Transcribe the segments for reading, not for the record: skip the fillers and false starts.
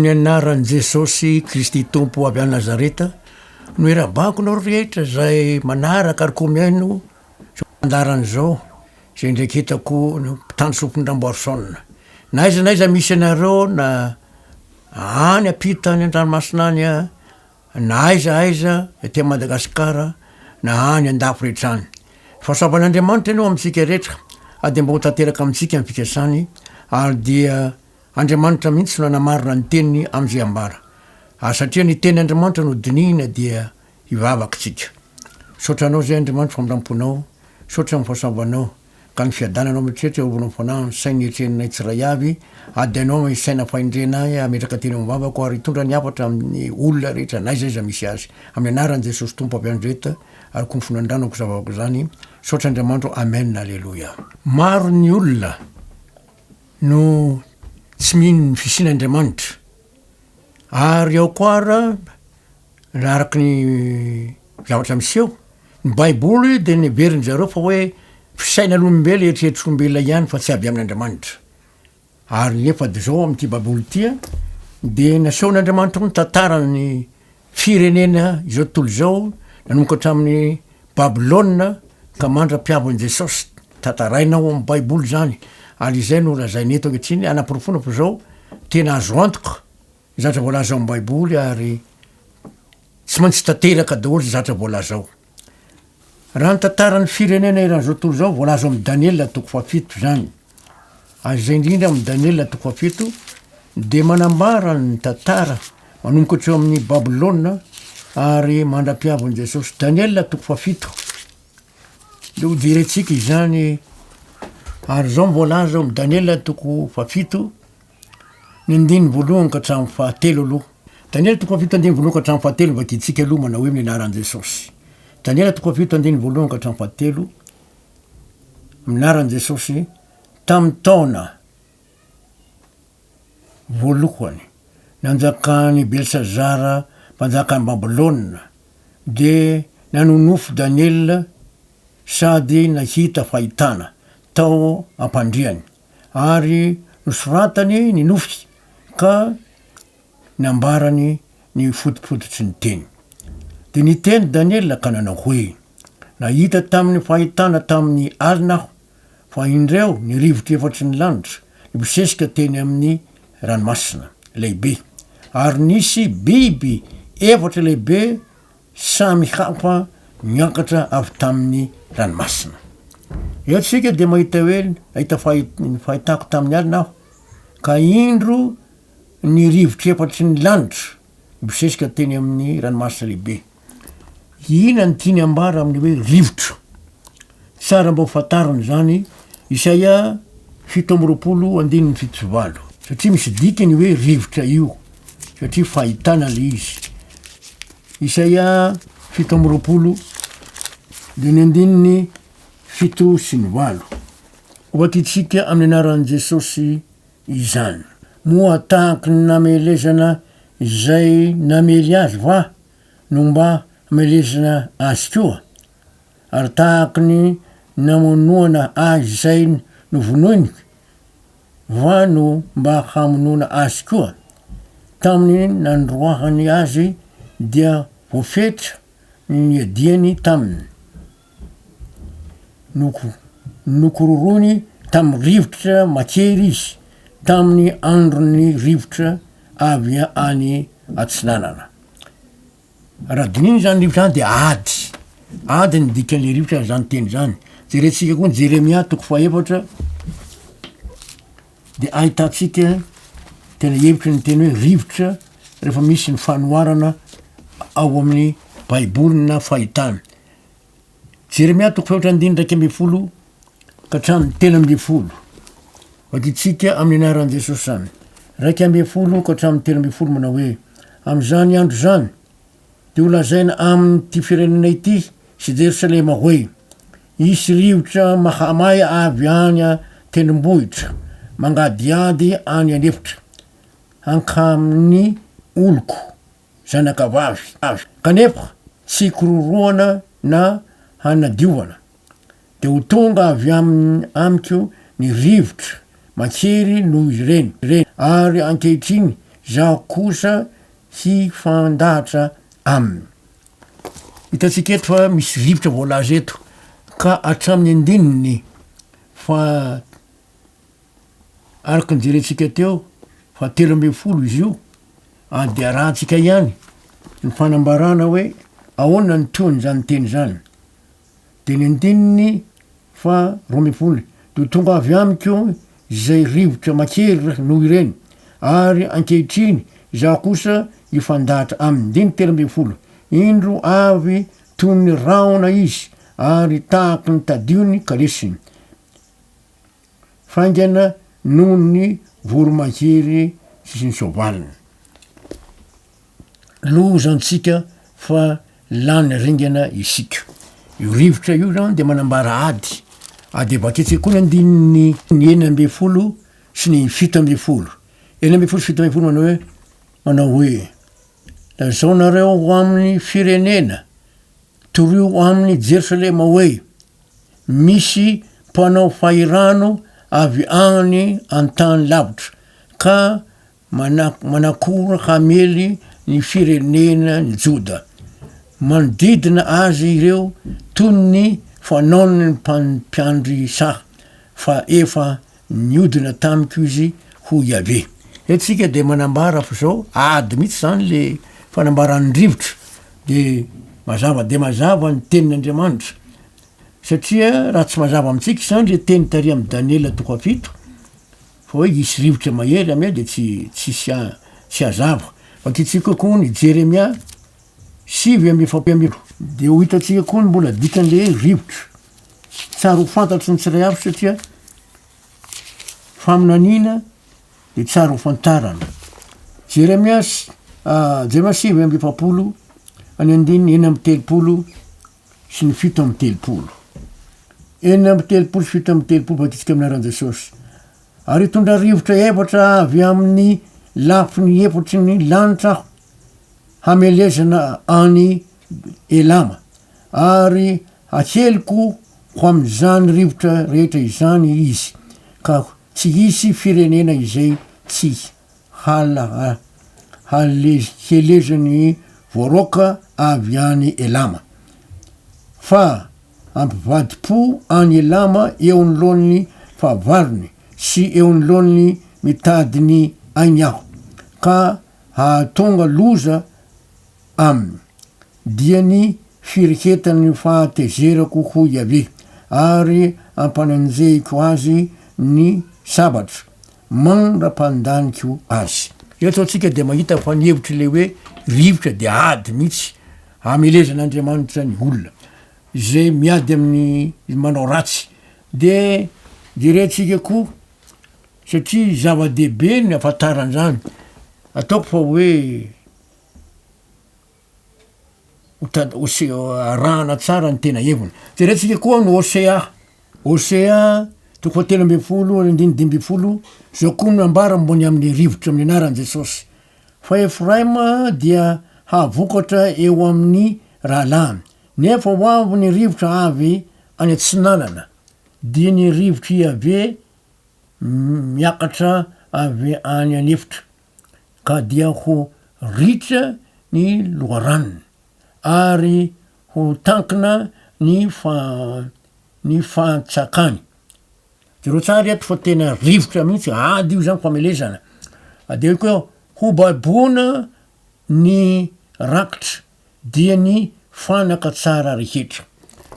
Amin'ny anaran'i Jesosy Kristy Tompo avy any Nazareta no irabako anareo rehetra izay manaraka ary koa mihaino izao fandaharana izao izay indraiketako ny mpitandro sofin'i Ramboarison. Na aiza na aiza misy anareo na any ampita any an-dranomasina any na aiza aiza aty Madagasikara na any an-dafy rehetra any. Fahasoavan'Andriamanitra anie ho amintsika rehetra ary dia mba ho tanteraka amintsika ny fikasany ary dia Andriamanitra mihitsy no hanamarina ny teniny amin'izay ambara. Ary satria ny tenin' Andriamanitra no dinihina dia hivavaka isika. Misaotra Anao izay Andriamanitra famindram-ponao, misaotra amin'ny fahasoavanao, ka ny fiadananao mieritreritra eo ambony fanahy ny sain'ny eritreninay tsiray avy, ady Anao amin'ny saina fahendrena ahy hametraka teny ao am-bavako ary hitondra ny hafatra amin'ny olona rehetra n'aiza aiza misy azy. Amin'ny anaran'i Jesosy Tompo avy Andreta ary koa ny fonandranako izany vavaka izany. Misaotra Andriamanitra o. Amen Aleloia. Maro ny olona no tsy mino ny fisian'Andriamanitra ary ao koa ara raha araka ny zavatra miseho, ny baiboly dia neverin-dry zareo fa hoe fisainan'olombelona, eritreritr'olombelona ihany fa tsy avy amin'Andriamanitra. Ary nefa de zao amin'ity baiboly ity an, de nasehon'Andriamanitra koa ny tantaran'ny firenena izao tontolo izao nanomboka hatramin'ny Babylona ka mandra-piavin'i Jesosy. Tantaraina ao amin'ny baiboly izany ary izay no lazaina eto ankehitriny hanaporofoana fa izao tena azo antoka ny zavatra voalaza ao amin'ny baiboly ary tsy maintsy tanteraka daholo izay zavatra voalaza ao. Raha ny tantaran'ny firenena eran'izao tontolo izao voalaza ao amin'ny Daniela toko fahafito izany. Ary izay indrindra amin'ny Daniela toko fahafito dia manambara ny tantara manomboka hatreo amin'ny Babylona ary mandra-piavin'i Jesosy. Daniela toko fahafito. Dia hojerentsika izany ary izao no voalaza ao amin'ny Daniela toko fahafito ny andininy voalohany ka hatramin'ny fahatelo aloha. Daniela toko fahafito andininy voalohany ka hatramin'ny fahatelo no vakintsika aloha manao hoe amin'ny anaran'i Jesosy. Daniela toko fahafito andininy voalohany ka hatramin'ny fahatelo amin'ny anaran'i Jesosy tamin'ny taona voalohany nanjakan'i Belsazara mpanjakan'i Babylona dia nanonofy Daniela sady nahita fahitana tao am-pandriany. Ary nosoratany ny nofy ka nambarany ny fotopototry ny teny. Dia niteny Daniela ka nanao hoe, Nahita tamin'ny fahitana tamin'ny alina aho, fa indreo ny rivotra efatry ny lanitra nibosesika teny amin'ny ranomasina lehibe, ary nisy biby efatra lehibe Samy hafa niakatra avy tamin'ny ranomasina. Eto isika dia mahita hoe nahita ny fahitako tamin'ny alina aho, ka indro ny rivotra efatry ny lanitra nibosesika teny amin'ny ranomasina lehibe. Inona no tiany ambara amin'ny hoe rivotra? Tsara mba ho fantarina izany, Isaia 27 andininy 7 sy 8, satria misy dikany hoe rivotra io, satria fahitana le izy. Isaia 27 dia ny andininy 7 sy ny 8. Hovakintsika amin'ny anaran'i Jesosy izany. Moa tahaky ny namelezana izay namely azy va no mba hamelezana azy koa? Ary tahaky ny namonoana azy izay novonoiny va no mba hamonoana azy koa? Tamin'ny nandroahany azy dia voafetra ny niadiany taminy, nokororoiny tamin'ny rivotra mahery izy tamin'ny andron'ny rivotra avy any atsinanana. Raha dinihina izany rivotra izany dia ady, ady ny dikan'le rivotra zany teny zany. Jerentsika koa ny Jeremia toko fahefatra de ahitantsika tena hevitry ny teny hoe rivotra rehefa misy ny fanoharana ao amin'ny baiboly na fahitana. Jeremia toko fahefatra andininy 11 ka hatramin'ny 13. Vakintsika amin'ny anaran'i Jesosy izany. 11 ka hatramin'ny 13 manao hoe, Amin'izany andro izany dia holazaina amin'ity firenena ity sy Jerosalema hoe, Hisy rivotra mahamay avy any an-tendrombohitra mangadihady any an'efitra hankamin'ny oloko. zanakavavy, kanefa tsy hikororohana na hanadiovana, dia ho tonga avy amiko ny rivotra mahery noho ireny, ary ankehitriny Izaho kosa hifandahatra aminy. Hitantsika eto fa misy rivotra voalaza eto ka hatramin'ny andininy faha araka ny jerentsika teo faha 13 izy io ary dia arahantsika ihany ny fanambarana hoe ahoana ny tohin'izany teny izany. Dia ny andininy faha 12, Dia ho tonga avy amiko izay rivotra mahery noho ireny, ary ankehitriny izaho kosa hifandahatra aminy. Andininy 13, Indro avy toy ny rahona izy, ary tahaky ny tadio ny kalesiny, faingana noho ny voromahery sy ny soavaliny. Loza antsika fa lany ringana isika. Io rivotra io zany de manambara ady. Ady vakintsika koa ny andininy 16 sy ny 17. 16 sy 17 manao hoe manao hoe, Lazao nareo ho amin'ny firenena, torio amin'ny Jerosalema hoe, misy mpanao fahirano avy any an-tany lavitra, ka Manakora hamely ny firenena ny Joda. Manodidina azy ireo toy ny fanaon'ny mpiandry saha, fa efa niodina tamiko izy, hoy Yaveh. Eto isika dia manambara fa izao ady mihitsy izany le fanambaran'ny rivotra, dia mazava dia mazava ny tenin'Andriamanitra, satria raha tsy mazava amintsika izany le teny tary amin'i Daniela toko fahafito, Fa hoe hisy rivotra mahery ame dia tsy tsisy tsy hazava. Vakintsika koa ny Jeremia 49 dia ho hitantsika koa ny mbola dikan'le hoe rivotra. Tsara ho fantatry ny tsiray avy satria faminaniana dia tsara ho fantarana. Jeremia Jeremia 49 any andininy 36 sy ny 37. 36 sy 37 Vakitsika amin'ny anaran'i Jesosy. Ary hitondra rivotra efatra avy amin'ny lafiny efatry ny lanitra aho, hamelezana an'i Elama, ary haheliko ho amin'izany rivotra rehetra izany izy, ka tsy hisy firenena izay tsy hala helezan'ny voaroaka avy any Elama, fa hampivadi-po an'i Elama eo anoloan'ny fahavalony sy eo anoloan'ny mitady ny ainy aho, ka hahatonga loza aminy, dia ny firehetan'ny fahatezerako, hoy Yaveh, ary hampanenjehiko azy ny sabatra, mandra-pandaniko azy. Eto antsika dia mahita fa ny hevitr'ilay hoe rivotra dia ady mihitsy, hamelezan'Andriamanitra ny olona izay miady amin'ny manao ratsy. Dia jerentsika koa satria zava-dehibe ny ahafantarana izany, ataoko fa hoe ho tad- ho se- arahana tsara ny tena heviny. Jerentsika koa ny Hosea, Hosea toko fahatelo ambin'ny folo andininy 15, zao koa no ambara momba ny amin'ny rivotra amin'ny anaran'i Jesosy, fa Efraima dia hahavokatra eo amin'ny rahalahiny, nefa ho avy ny rivotra avy any atsinanana, dia ny rivotr'i Iaveh miakatra avy any an'efitra, ka dia ho ritra ny loharanony, ary ho tankina ny fa ny fantsakany. Jereo tsara eto fa tena rivotra mihitsy, ady io zany famelezana. De hoy koa ho baboina ny rakitra dia ny fanaka tsara rehetra.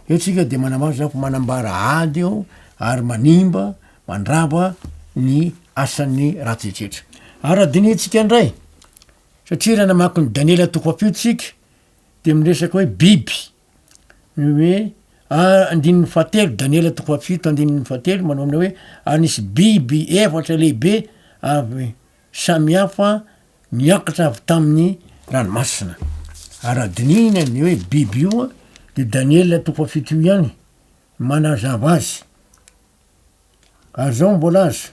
Eo tsika de manambara zany fa manambara ady eo ary manimba, mandrava ny asan'ny ratsy rehetra. Ary raha dinihintsika indray, satria raha namaky ny Daniela toko fahafito tsika de miresaka hoe biby, ny hoe andininy fahatelo, Daniela toko fahafito andininy fahatelo manao aminao hoe ary nisy biby efatra lehibe avy samy hafa niakatra avy tamin'ny ranomasina. Ary raha dinihina ny hoe biby io de Daniela toko fahafito io ihany manazava azy. Ary zao no voalaza,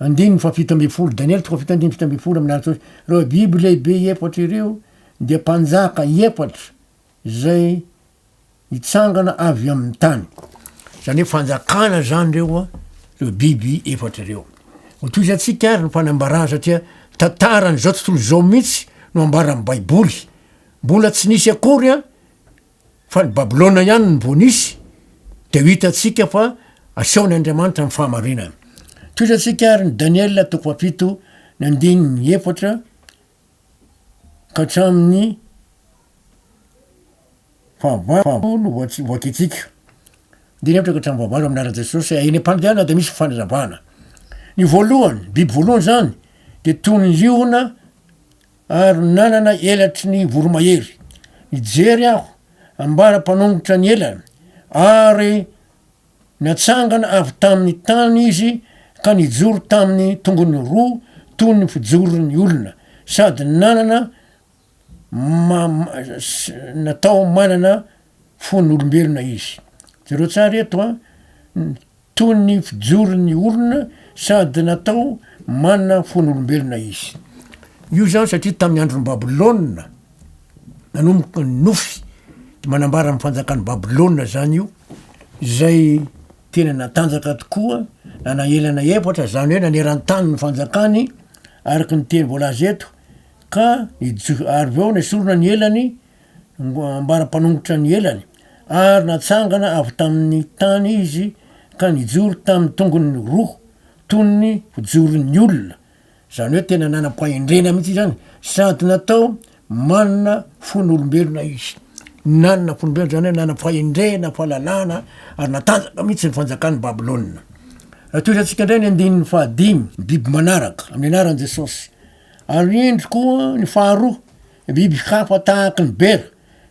andininy faha-17, Daniela toko fahafito andininy 17 amin'ny alalan'i Jesosy, ireo biby lehibe efatra ireo dia mpanjaka efatra izay hitsangana avy amin'ny tany. Izany hoe fanjakana izany ireo, ireo biby efatra ireo. Hotohizantsika ary ny fanambarana satria Tantaran'izao tontolo izao mihitsy no ambaran'ny Baiboly. Mbola tsy nisy akory an, fa ny Babylona ihany no vao nisy, dia ho hitantsika fa asehon' Andriamanitra ny fahamarinany. Tohizantsika ary ny Daniela toko fahafito ny andininy efatra ka hatramin'ny fahavalo no vakintsika. Andininy efatra ka hatramin'ny fahavalo amin'ny anaran'i Jesosy. Eny am-pandehanana dia misy fanazavana. Ny voalohany, biby voalohany izany dia toy ny liona ary nanana elatry ny voromahery. Nijery aho, ambara-panongotra ny elany, ary natsangana avy tamin'ny tany izy ka nijoro tamin'ny tongony roa toy ny fijoron'ny olona, sady nanana natao manana fon'olombelona izy. Jereo tsara eto an, Toy ny fijoron'ny olona sady natao manana fon'olombelona izy. Io izany satria tamin'ny andron'i Babylona, nanomboka ny nofy, dia manambara ny fanjakan'i Babylona izany io, izay tena natanjaka tokoa, nanaelana efatra, izany hoe naneran-tany ny fanjakany, araka ny teny voalaza eto, ka nijo- ary avy eo nesorina ny elany, ambara-panongotra ny elany, ary natsangana avy tamin' ny tany izy ka nijoro tamin' ny tongony roa toy ny fijoron' ny olona, izany hoe tena nanam-pahendrena mihitsy izy zany, sady natao manana fon' olombelona izy, nanana fon' olombelona zany hoe nanam-pahendrena, fahalalana ary natanjaka mihitsy ny fanjakan' i Babylona. Raha tohizantsika indray ny andininy fahadimy, ny biby manaraka, amin'ny anaran' Jesosy, ary indro koa ny faharoa, Biby hafa tahaky ny bera,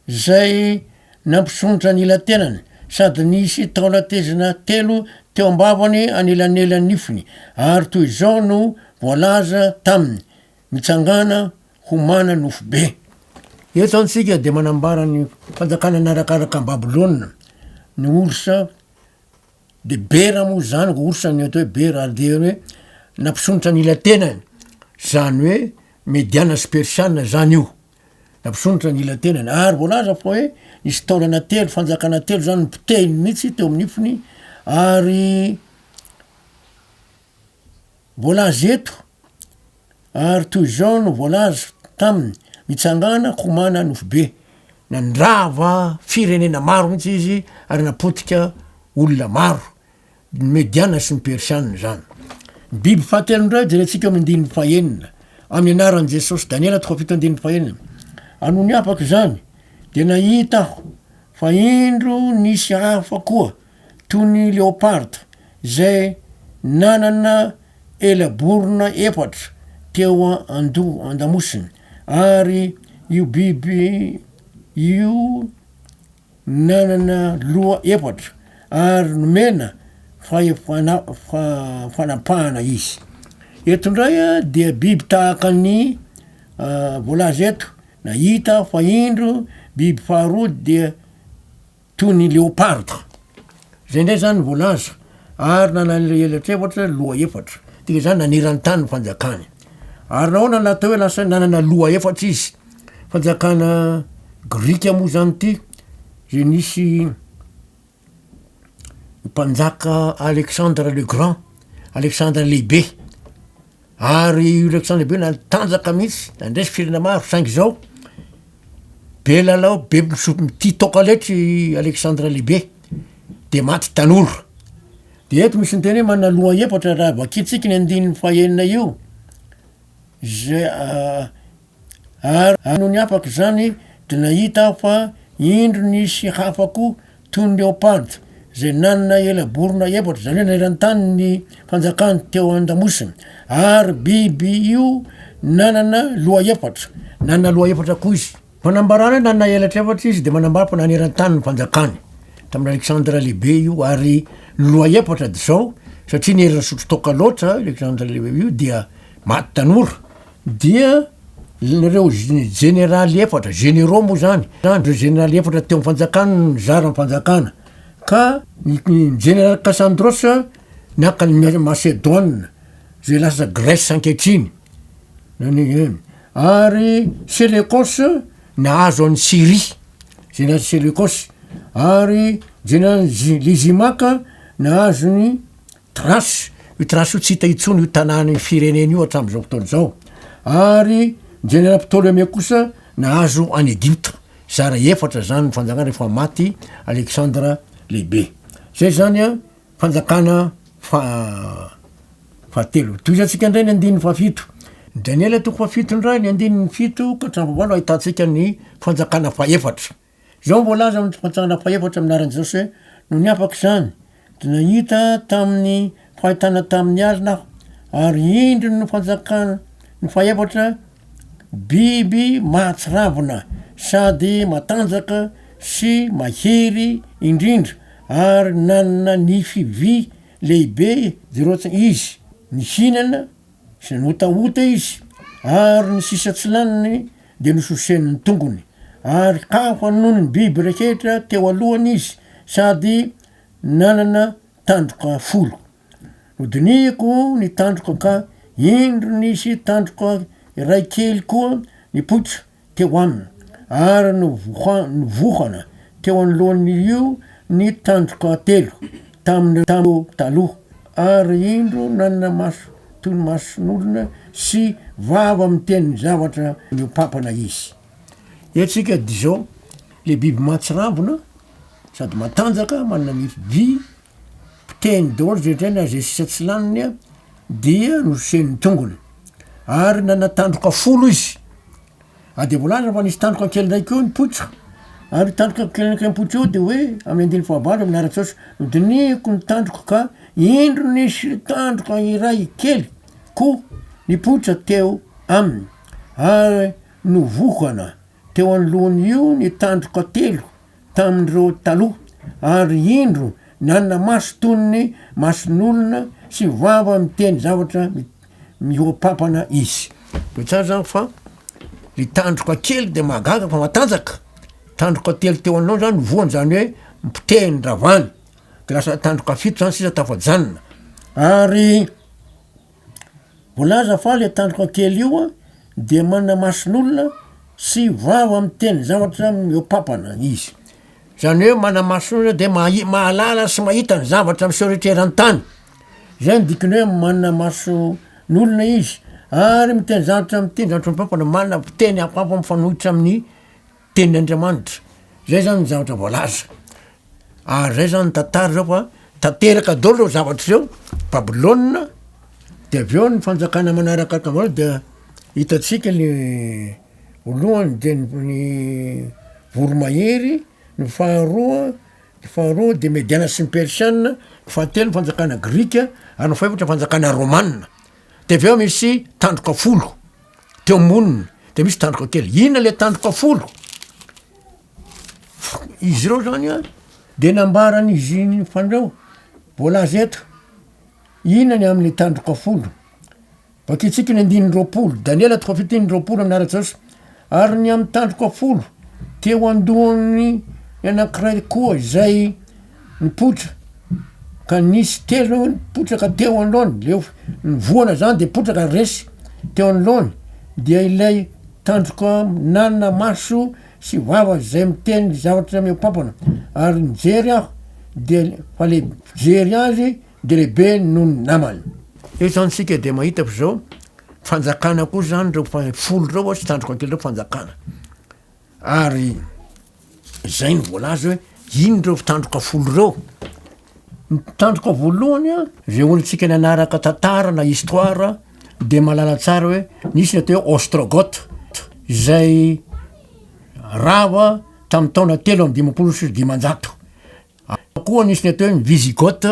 izay nampisondrotra ny ila-tenany, sady nisy taolan-tezina telo teo am-bavany anelanelan'ny nifiny, ary toy izao no voalaza taminy, Mitsangàna homana nofo be. Eto izany isika dia manambara ny fanjakana narakaraka an'i Babylona, ny orsa, de bera moa zany, orsa ny atao hoe bera, ary dia hoe nampisondrotra ny ila-tenany, zany hoe Mediana sy Persiana zany io, nampisondrotra ny ila-tenany, ary voalaza fa hoe nisy taolana telo, fanjakana telo zany nopotehiny mihitsy teo amin'ny nifiny, ary voalaza eto, ary toy izao no voalaza taminy, mitsangàna homana nofobe, nandrava firenena maro mihitsy izy ary napotika olona maro. Ny Mediana sy ny Persiana izany. Ny biby fahatelo indray jerentsika amin'ny andininy fahenina, amin'ny anaran'i Jesosy, Daniela toko fahafito andininy fahenina. Ary nony afaka izany, dia nahita aho fa indro nisy hafa koa toy ny leoparda izay nanana ela-borona efatra teo an-doha an-damosiny, ary io biby io Nanana loha efatra ary nomena fahefana fanapahana izy. Eto indray dia biby tahaka ny voalaza eto, nahita fa indro biby faharoa dia toy ny leoparda. Zay indray zany voalaza ary nanana elatra efatra loha efatra, dikan'izany naneran-tany ny fanjakany. Ary nahoana no atao hoe lasa nanana loha efatra izy? Fanjakana grika moa zany ty, zay nisy mpanjaka Alexandre le grand, Alexandre lehibe, ary io Alexandre lehibe natanjaka mihitsy, nandresy firenena maro, saingy zao be lalao, be misotro, tia toaka loatra i Alexandre lehibe de maty tanora, de eto misy miteny hoe manana loha efatra raha vakintsika ny andininy fahenina io, zay Ary nony afaka izany dia nahita aho fa indro nisy hafa koa toy ny leoparda, izay nanana ela-borona efatra, izany hoe naneran-tany ny fanjakany teo an-damosiny, ary biby io nanana loha efatra, nanana loha efatra koa izy. Fanambarana hoe nanana elatra efatra izy dia manambara fa naneran-tany ny fanjakany, tamin'i Aleksandra Lehibe io, ary ny loha efatra dia izao, satria nierina nisotro toaka loatra Aleksandra Lehibe io dia maty tanora, Dia ireo jeneraly efatra, généraux moa zany, ireo jeneraly efatra teo amin'ny fanjakana no nizara ny fanjakana, ka ny jeneraly Cassandros naka an'i Macédoine zay lasa Grèce ankehitriny, ary Séleucos nahazo an'i Syrie, jeneraly Séleucos, ary jeneraly Lysimaque nahazo ny Thrace, io Thrace io tsy hita intsony io tanàna io firenena io hatramin'izao fotoana izao. Ary ny jeneraly Ptolémée kosa nahazo an'i Egypta. Zara efatra zany ny fanjakana rehefa maty Alexandre Lehibe. Zay zany an, fanjakana faha fahatelo. Tohizantsika indray ny andininy fahafito. Daniela toko fahafito indray ny andininy fito ka hatramin'ny fahavalo ahitantsika ny fanjakana fahefatra. Izao no voalaza amin'ny fantsakana fahefatra amin'ny anaran'i Jesosy hoe, Nony afaka izany, dia nahita tamin'ny fahitana tamin'ny alina aho, ary indro ny fanjakana ny fahefatra, biby mahatsiravina sady matanjaka sy mahery indrindra, ary nanana nify vy lehibe izy, nihinana sy nanotahota izy, ary ny sisa tsy laniny dia nososen'ny tongony, ary hafa noho ny biby rehetra teo alohany izy, sady nanana tandroka folo. Nodinihiko ny tandroka ka indro nisy tandroka iray kely koa nipoitra teo aminy, ary novohana teo anoloan'io ny tandroka telo tamin'ireo taloha, ary indro nanana maso toy ny mason'olona sy vava miteny zavatra mihoa-pampana izy. Eto isika dia izao, le biby mahatsiravina sady matanjaka, manana nify vy, mpiteny daholo zay rehetra na zay sisa tsy laniny dia nosen'ny tongony, ary nanana tandroka folo izy. Ary dia voalaza fa nisy tandroka kely indray koa nipoitra, ary io tandroka kely indray nipoitra io dia hoe amin'ny andininy fahavalo amin'ny anaran-tsaotra, nodinihiko ny tandroko ka indro nisy tandroka iray kely koa nipoitra teo aminy, ary novohana teo anoloan'io ny tandroka telo tamin'ireo taloha, ary indro nanana maso toy ny mason'olona sy vava miteny zavatra mihoa-pampana izy. Dia tsara zany fa le tandroka kely de mahagaga fa matanjaka, tandroka telo teo anoloana zany voany zany hoe nipotehiny ravany, de lasa tandroka fito zany sisa tafajanona, ary Voalaza fa le tandroka kely io a dia manana mason'olona sy vava miteny zavatra mihoa-pampana izy, zany hoe manana mason'olona de mahi- mahalala sy mahita ny zavatra miseho rehetra eran-tany, zay no dikany hoe manana mason'olona izy ary miteny zavatra miteny zavatra mihoa-pampana, manana fiteny hafahafa mifanohitra amin'ny tenin'Andriamanitra, zay zany ny zavatra voalaza, ary zay zany ny tantara zao fa tanteraka daholo reo zavatra reo, Babylona de avy eo ny fanjakana manarakaraka avy eo de hitantsika ny voalohany de ny voromahery, ny faharoa ny faharoa de Mediana sy ny Persiana, ny fahatelo ny fanjakana grika, ary ny fahefatra fanjakana romana, de avy eo misy tandroka folo. teo amboniny de misy tandroka kely, inona le tandroka folo? Izy ireo zany an de nambaran'izy iny fandrao voalaza eto, inona ny amle tandroka folo? Vakintsika ny andininy 20, Daniela toko fahafito andininy 20 amin'ny anaran'i Jesosy, ary ny amy tandroka folo teo andohan'ny anakiray koa izay nipoitra ka nisy telo nipotraka teo anoloany, leo ny voana zany de potraka resy teo anoloany, dia ilay tandroka nanana maso sy vava izay miteny zavatra mihoa-pampana, ary nijery aho dia fa le fijery azy de lehibe noho ny namany. Eo zany tsika de mahita fa zao fanjakana koa zany reo fa folo reo sy tandroka kely reo fanjakana, ary Zay no voalaza hoe ino reo tandroka folo reo. Ny tandroka voalohany a, zay olontsika nanaraka tantara na histoire de mahalala tsara hoe nisy ny atao hoe Ostrogoth zay rava tamin'ny taona 553. Koa nisy ny atao hoe ny Visigoth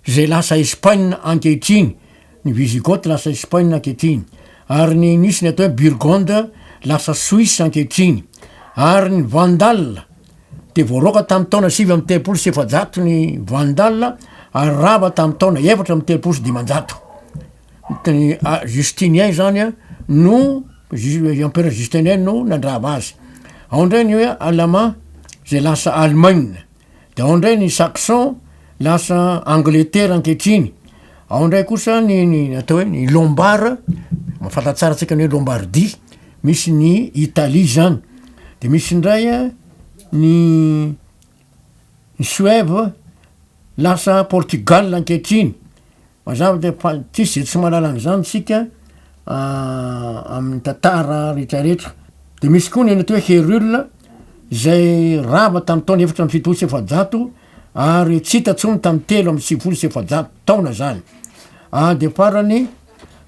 izay lasa Espaina ankehitriny, ny Visigoth lasa Espaina ankehitriny, ary ny nisy ny atao hoe Burgonde lasa Suisse ankehitriny, ary ny Vandal dia voaroaka tamin'ny taona 439 ny Vandal ary rava tamin'ny taona 534. Ny Justinien zany a no empereur Justinien no nandrava azy. Ao indray ny hoe Alama zay lasa Allemagne, de ao indray ny Saxon lasa Angleterre ankehitriny, ao indray kosa ny ny atao hoe ny Lombard, mahafantatra tsara antsika ny hoe Lombardie, misy ny Italie zany, de misy indray a ny ny Suève lasa Portugal ankehitriny. Mazava dia fa tsisy izay tsy mahalala an'izany isika. Amin'ny tantara rehetrarehetra. De misy koa ny atao hoe Herule izay rava tamin'ny taona 474 ary tsy hita intsony tamin'ny 493 taona zany. Ary de farany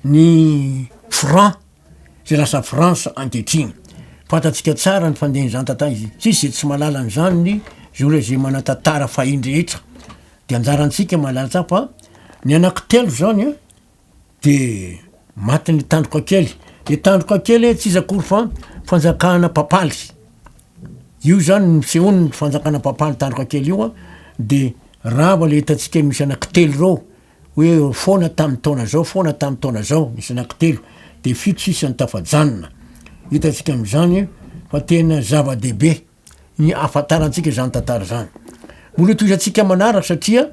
ny Franc zay lasa France ankehitriny. Fantatsika tsara ny fandehan'izany tantara izy, tsisy zay tsy mahalala an'izany ny zay olona zay manan-tantara fahiny rehetra. De anjarantsika mahalala tsara fa ny anankitelo zany an De matin'ny tandroka kely, le tandroka kely tsy iza akory fa fanjakana papaly, io zany no nisehoan'ny fanjakana papaly tandroka kely io an, de rava le hitantsika misy anankitelo reo, hoe foana tamin'ny taona zao, foana tamin'ny taona zao, misy anankitelo, de fito sisa ny tafajanona, hitantsika am'zany fa tena zava-dehibe. ny ahafantarantsika izany tantara izany. Mbola hotohizantsika manaraka satria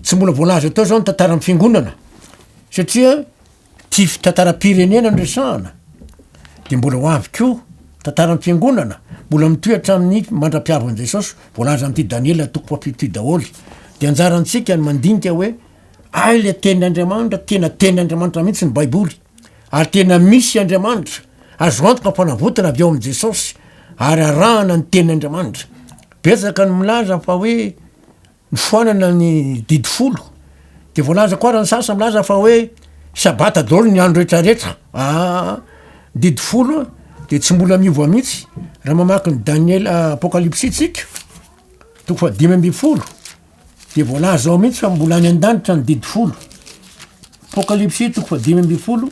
tsy mbola voalaza tao zao ny tantaran'ny fiangonana satria ty tantaram-pirenena no resahana de mbola ho avy koa tantaran'ny fiangonana mbola mitohy hatramin'ny mandra-piavin'i Jesosy voalaza amin'ity Daniela toko fahafito ity daholo de anjarantsika ny mandinika hoe ay le tenin'Andriamanitra tena tenin'Andriamanitra mihitsy ny baiboly Ary tena misy Andriamanitra, azo antoka ny fanavotana avy ao amin'i Jesosy, ary arahana ny tenin'Andriamanitra. Betsaka ny milaza fa hoe nofoanana ny didy folo, de voalaza koa ary ny sasany milaza fa hoe sabata daholo ny andro rehetra rehetra. Aa, ny didy folo de tsy mbola miova mihitsy. Raha mamaky ny Daniela Apokalypsy tsika, toko faha 15, Dia voalaza ao mihitsy fa mbola any an-danitra ny didy folo. Apokalypsy toko faha-15,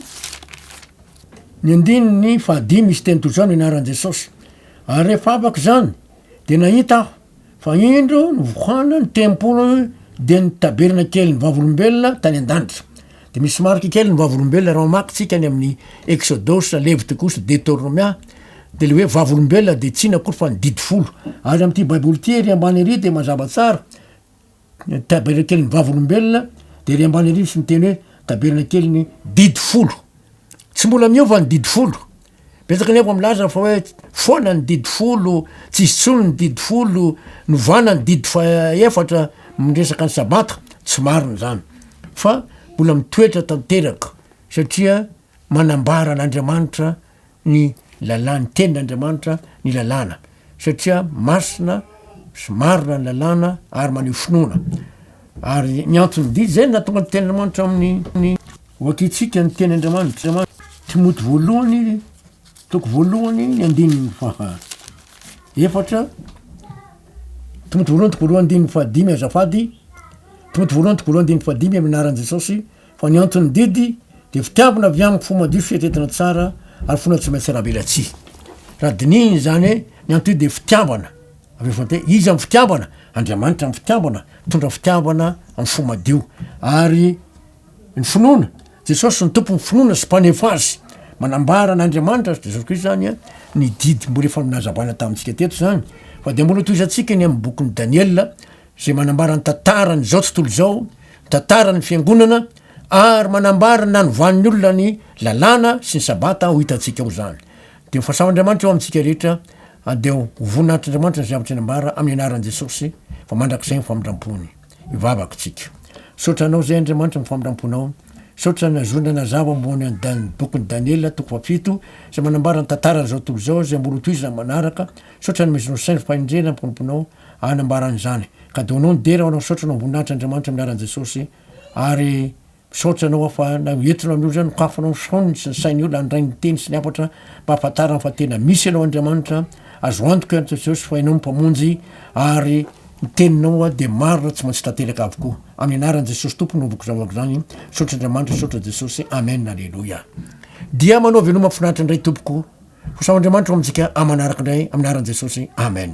ny andininy fahadimy misy teny toy izao ny anaran'i Jesosy. Ary rehefa afaka izany, dia nahita aho fa indro novohana ny tempoly dia ny tabernakelin'ny vavolombelona tany an-danitra. Dia misy marika kely ny vavolombelona raha mamaky tsika any amin'ny Eksodosy, Levitikosy, Deoteronomia, dia le hoe vavolombelona dia tsy inona akory fa ny didy folo. Ary amin'ity baiboly ity ery ambany ery dia mazava tsara, ny tabernakelin'ny vavolombelona dia ery ambany ery misy miteny hoe tabernakelin'ny didy folo. Tsy mbola miova ny didy folo. Betsaka anefa milaza fa hoe foana ny didy folo, tsisy intsony ny didy folo, novana ny didy fahaefatra miresaka ny sabata, tsy marina izany fa mbola mitoetra tanteraka satria manambara an'Andriamanitra ny lalàna, ny tenin'Andriamanitra ny lalàna satria masina sy marina ny lalàna ary maneho finoana ary ny anton'ny didy zay no nahatonga ny tenin'Andriamanitra amin'ny Hoakintsika ny teny Andriamanitra. Timoty voalohany, toko voalohany, ny andininy faha efatra. Timoty voalohany, toko voalohany, andininy fahadimy, azafady. Timoty voalohany, toko voalohany, andininy fahadimy, amin'ny anaran'i Jesosy. Fa ny anton'ny didy dia fitiavana avy amin'ny fo madio sy fieritreretana tsara ary finoana tsy maintsy raha-velatsihy. Raha dinihina izany hoe ny anton'ny didy dia fitiavana avy amin'ny fo madio. Iza amin'ny fitiavana? Andriamanitra amin'ny fitiavana, mitondra fitiavana amin'ny fo madio. Ary Ny finoana, Jesosy no Tompon'ny finoana sy Mpanefa azy. Manambara an'Andriamanitra Jesosy Kristy izany an, ny didy mbola efa nazavaina tamintsika teto izany, fa dia mbola tohizantsika ny amin'ny bokin'i Daniela izay manambara ny tantaran'izao tontolo izao, ny tantaran'ny fiangonana ary manambara ny nanovan'ny olona ny lalàna sy ny sabata ho hitantsika ao izany. Dia ho fahasavan'Andriamanitra eo amintsika rehetra ary dia ho voninahitr'Andriamanitra ny zavatra nambara amin'ny anaran'i Jesosy fa mandrakizay ny famindrampony. Hivavaka tsika. Misaotra Anao izay Andriamanitra ny famindramponao. Misaotra nahazoana nanazava ambony an'i Dan, bokin'i Daniela toko fahafito izay manambara ny tantaran'izao tontolo izao izay mbola hotohizina amin'ny manaraka. Misaotra nomezanao saina fahendrena ny mpanomponao hanambarana izany. Ka dia ho Anao ny dera ho Anao misaotra Anao voninahitra Andriamanitra amin'ny anaran'i Jesosy ary Misaotra anao aho fa na entinao amin'ny olona izany nokafonao ny saoniny sy ny sain'ny olona handray ny teny sy ny hafatra mba hahafantarany fa tena misy ianao Andriamanitra, azo antoka ianao Jesosy fa ianao no Mpamonjy ary ny teninao dia marina tsy maintsy tanteraka avokoa. Amin'ny anaran'i Jesosy Tompo no anaovako izany vavaka izany. Misaotra Andriamanitra, misaotra Jesosy. Amen, Aleloia. Dia manao veloma mahafinaritra indray tompoko. Ho saotra Andriamanitra ho amintsika amanaraka indray amin'ny anaran'i Jesosy. Amen.